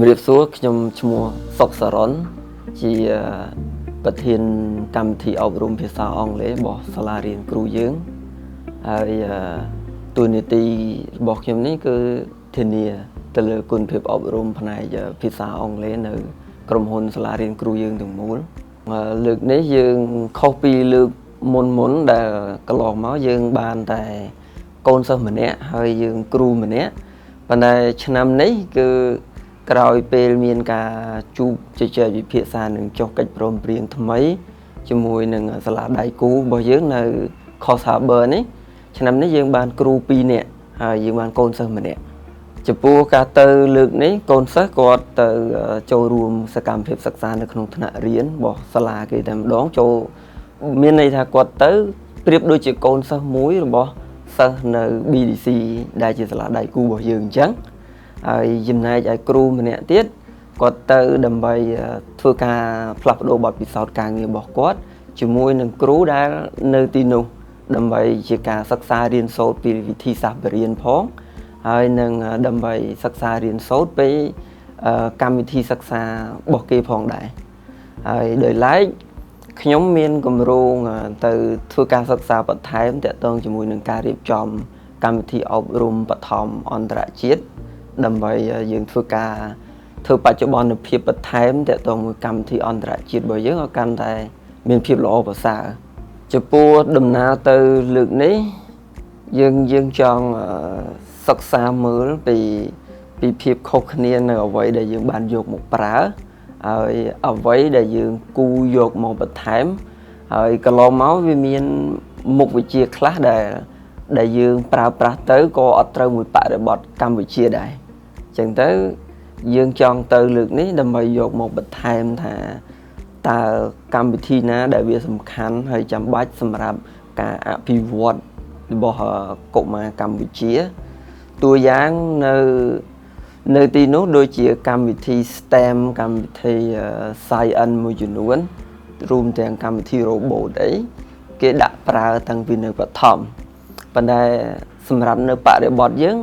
ជំរាបសួរខ្ញុំឈ្មោះសុកសរុនជាប្រធានកម្មវិធីអប់រំភាសាអង់គ្លេសរបស់សាលារៀនគ្រូយើងហើយតួនាទីរបស់ខ្ញុំនេះគឺធានាទៅលើគុណភាពអប់រំផ្នែកភាសាអង់គ្លេសនៅក្រុមហ៊ុនសាលារៀនគ្រូយើងទាំងមូលលើកនេះយើងខុសពីលើកមុនមុនដែលកន្លងមកយើងបានតែកូនសិស្សម្នាក់ហើយយើងគ្រូម្នាក់ប៉ុន្តែឆ្នាំនេះគឺក្រោយពេលមានការជួបជជែកវិភាសានឹងចុះកិច្ចព្រមព្រៀងថ្មីជាមួយនឹងសាលាដៃគូរបស់យើងនៅ Coffs Harbour នេះឆ្នាំនេះយើងបានគ្រូ2នាក់ហើយយើងបានកូនសិស្សម្នាក់ចំពោះការទៅលើកនេះកូនសិស្សគាត់ទៅចូលរួមសកម្មភាពសិក្សានៅក្នុងថ្នាក់រៀនរបស់សាលាគេតែម្ដងចូលមានន័យថាគាត់ទៅប្រៀបដូចជាកូនសិស្សមួយរបស់សិស្សនៅ BDC ដែលជាសាលាដៃគូរបស់យើងអញ្ចឹងហើយចំណែកឯគ្រូម្នាក់ទៀតគាត់ទៅដើម្បីធ្វើការផ្លាស់ប្ដូរបទពិសោធន៍ការងាររបស់គាត់ជាមួយនឹងគ្រូដែលនៅទីនោះដើម្បីជាការសិក្សារៀនសូត្រពីវិធីសាស្ត្របរៀនផងហើយនឹងដើម្បីសិក្សារៀនសូត្រពីកម្មវិធីសិក្សារបស់គេផងដែរហើយដោយឡែកខ្ញុំមានគម្រោងទៅធ្វើការសិក្សាបន្ថែមទាក់ទងជាមួយនឹងការរៀបចំកម្មវិធីអប់រំបឋមអន្តរជាតិដើម្បីយើងធ្វើការធ្វើបច្ចុប្បន្នភាពបន្ថែមទាក់ទងមួយកម្មវិធីអន្តរជាតិរបស់យើងឲ្យកាន់តែមានភាពល្អប្រសើរចំពោះដំណើរទៅលើកនេះយើងចង់សិក្សាមើលពីភាពខុសគ្នានៅអ្វីដែលយើងបានយកមកប្រើហើយអ្វីដែលយើងគូយកមកបន្ថែមហើយកន្លងមកវាមានមុខវិជ្ជាខ្លះដែលយើងប្រើប្រាស់ទៅក៏អត់ត្រូវមួយបរិបទកម្ពុជាដែរអញ្ចឹងទៅយើងចង់ទៅលើកនេះដើម្បីយកមកបន្ថែមថាតើកម្មវិធីណាដែលវាសំខាន់ហើយចាំបាច់សម្រាប់ការអភិវឌ្ឍរបស់កុមារកម្ពុជាតួយ៉ាងនៅទីនោះដូចជាកម្មវិធី STEM កម្មវិធី Science មួយចំនួនរួមទាំងកម្មវិធី Robot អីគេដាក់ប្រើតាំងពីនៅបឋមប៉ុន្តែសម្រាប់នៅបរិបទយើង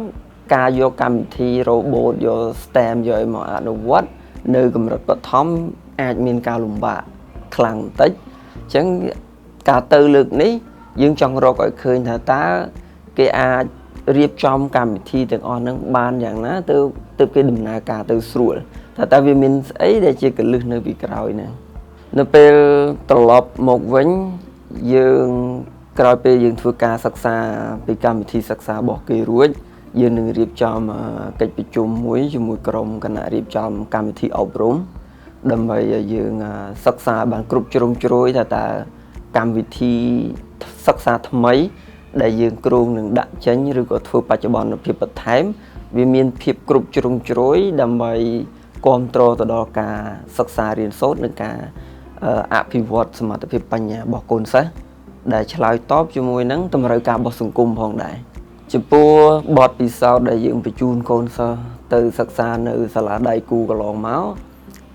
ការយកកម្មវិធី Robot យក STEM យកឲ្យមកអនុវត្តនៅកម្រិតបឋមអាចមានការលំបាកខ្លាំងបន្តិចអញ្ចឹងការទៅលើកនេះយើងចង់រកឲ្យឃើញថាតើគេអាចរៀបចំកម្មវិធីទាំងអស់ហ្នឹងបានយ៉ាងណាទៅទើបគេដំណើរការទៅស្រួលថាតើវាមានស្អីដែលជាកលឹះនៅពីក្រោយហ្នឹងនៅពេលត្រឡប់មកវិញយើងក្រោយពេលយើងធ្វើការសិក្សាពីកម្មវិធីសិក្សារបស់គេរួចយើងនឹងរៀបចំកិច្ចប្រជុំមួយជាមួយក្រុមគណៈរៀបចំកម្មវិធីអប់រំដើម្បីឲ្យយើងសិក្សាបានគ្រប់ជ្រុងជ្រោយថាតើកម្មវិធីសិក្សាថ្មីដែលយើងគ្រោងនឹងដាក់ចេញឬក៏ធ្វើបច្ចុប្បន្នភាពបន្ថែមវាមានភាពគ្រប់ជ្រុងជ្រោយដើម្បីគាំទ្រទៅដល់ការសិក្សារៀនសូត្រនិងការអភិវឌ្ឍសមត្ថភាពបញ្ញារបស់កូនសិស្សដែលឆ្លើយតបជាមួយនឹងតម្រូវការរបស់សង្គមផងដែរចំពោះបទពិសោធន៍ដែលយើងបញ្ជូនកូនសិស្សទៅសិក្សានៅសាលាដៃគូកន្លងមក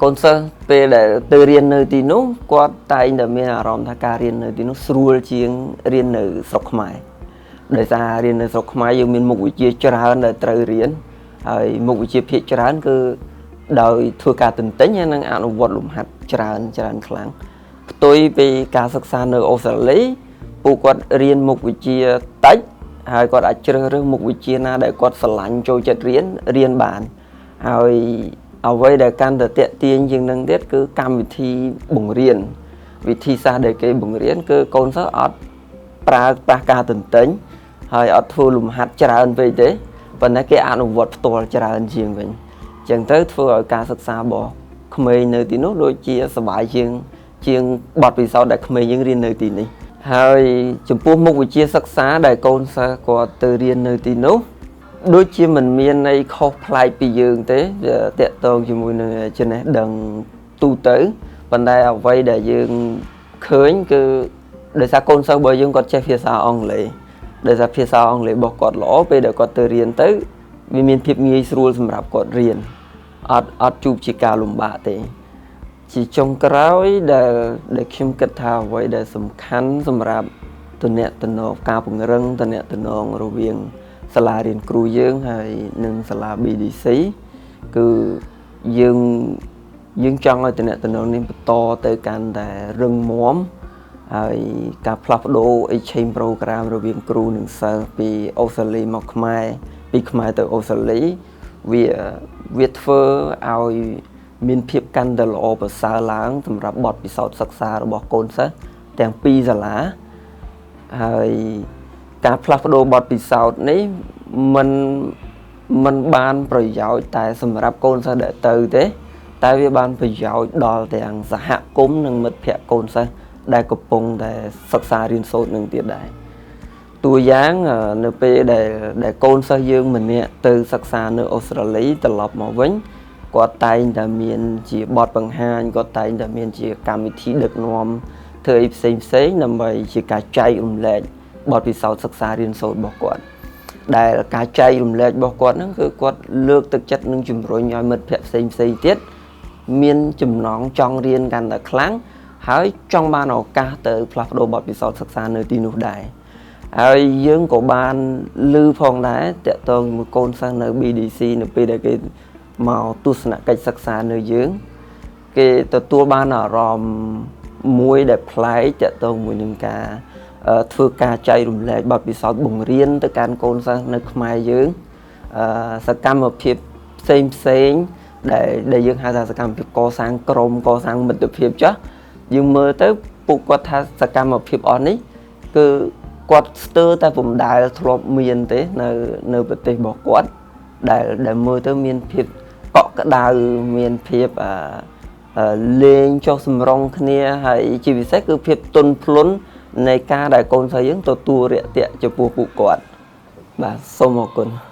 កូនសិស្សពេលដែលទៅរៀននៅទីនោះគាត់តែងតែមានអារម្មណ៍ថាការរៀននៅទីនោះស្រួលជាងរៀននៅស្រុកខ្មែរដោយសាររៀននៅស្រុកខ្មែរយើងមានមុខវិជ្ជាច្រើនដែលត្រូវរៀនហើយមុខវិជ្ជាភាគច្រើនគឺដោយធ្វើការទន្ទិញហើយនិងអនុវត្តលំហាត់ច្រើនច្រើនខ្លាំងផ្ទុយពីការសិក្សានៅអូស្ត្រាលីពួកគាត់រៀនមុខវិជ្ជាតិចហើយគាត់អាចជ្រើសរើសមុខវិជ្ជាណាដែលគាត់ស្រឡាញ់ចូលចិត្តរៀនរៀនបានហើយអ្វីដែលកាន់តែទាក់ទាញជាងនឹងទៀតគឺកម្មវិធីបង្រៀនវិធីសាស្ត្រដែលគេបង្រៀនគឺកូនសិស្សអត់ប្រើប្រាស់ការទន្ទិញហើយអត់ធ្វើលំហាត់ច្រើនពេកទេប៉ុន្តែគេអនុវត្តផ្ទាល់ច្រើនជាងវិញអញ្ចឹងទៅធ្វើឲ្យការសិក្សារបស់ក្មេងនៅទីនោះដូចជាសប្បាយជាងបទពិសោធន៍ដែលក្មេងយើងរៀននៅទីនេះហើយចំពោះមុខវិជ្ជាសិក្សាដែលកូនសិស្សគាត់ទៅរៀននៅទីនោះដូចជាមិនមានន័យខុសប្លែកពីយើងទេវាទាក់ទងជាមួយនឹងចំណេះដឹងទូទៅប៉ុន្តែអ្វីដែលយើងឃើញគឺដោយសារកូនសិស្សរបស់យើងគាត់ចេះភាសាអង់គ្លេសដោយសារភាសាអង់គ្លេសរបស់គាត់ល្អពេលដែលគាត់ទៅរៀនទៅវាមានភាពងាយស្រួលសម្រាប់គាត់រៀនអត់ជួបជាការលំបាកទេជាចុងក្រោយដែលខ្ញុំគិតថាអ្វីដែលសំខាន់សម្រាប់ទំនាក់ទំនងការពង្រឹងទំនាក់ទំនងរវាងសាលារៀនគ្រូយើងហើយនិងសាលា BDC គឺ យើងយើងចង់ឲ្យតំណតំណងនេះបន្តទៅកាន់តែរឹងមាំហើយការផ្លាស់ប្ដូរ exchange program រវាងគ្រូនិងសិស្សពីអូស្ត្រាលីមកខ្មែរពីខ្មែរទៅអូស្ត្រាលីវាវាធ្វើឲ្យមានភាពកាន់តែល្អប្រសើរឡើងសម្រាប់បទពិសោធន៍សិក្សារបស់កូនសិស្សទាំងពីរសាលាហើយការផ្លាស់ប្ដូរបទពិសោធន៍នេះមិនមិនបានប្រយោជន៍តែសម្រាប់កូនសិស្សដែលទៅទេ តែវាបានប្រយោជន៍ដល់ទាំងសហគមន៍និងមិត្តភ័ក្តិកូនសិស្សដែលកំពុងតែសិក្សារៀនសូត្រនឹងទៀតដែរតួយ៉ាងនៅពេលដែលដែលកូនសិស្សយើងម្នាក់ទៅសិក្សានៅអូស្ត្រាលីត្រឡប់មកវិញគាត់តែងតែមានជាបទបង្ហាញគាត់តែងតែមានជាកម្មវិធីដឹកនាំធ្វើអីផ្សេងផ្សេងដើម្បីជាការចែករំលែកបទពិសោធន៍សិក្សារៀនសូត្ររបស់គាត់ដែលការចែករំលែករបស់គាត់ហ្នឹងគឺគាត់លើកទឹកចិត្តនិងជំរុញឲ្យមិត្តភ័ក្តិផ្សេងផ្សេងទៀតមានចំណងចង់រៀនកាន់តែខ្លាំងហើយចង់បានឱកាសទៅផ្លាស់ប្ដូរបទពិសោធន៍សិក្សានៅទីនោះដែរហើយយើងក៏បានឮផងដែរតាក់ទងជាមួយកូនសិស្សនៅ BDC នៅពេលដែលគេមកទស្សនកិច្ចសិក្សានៅយើងគេទទួលបានអារម្មណ៍មួយដែលប្លែកតាក់ទងមួយនឹងការធ្វើការចែករំលែកបទពិសោធន៍បង្រៀនទៅកាន់កូនសិស្សនៅខ្មែរយើងសកម្មភាពផ្សេងផ្សេងដែលដែលយើងហៅថាសកម្មភាពកសាងក្រុមកសាងមិត្តភាពចុះយើងមើលទៅពួកគាត់ថាសកម្មភាពអស់នេះគឺគាត់ស្ទើរតែពុំដែលធ្លាប់មានទេនៅនៅប្រទេសរបស់គាត់ដែលដែលមើលទៅមានភាពកក់ក្ដៅមានភាពអឺលេងចុះសម្រុងគ្នាហើយជាពិសេសគឺភាពទន់ភ្លន់នៃការដែលកូនស្រីយើងទទួលរាក់ទាក់ចំពោះពួកគាត់បាទសូមអរគុណ។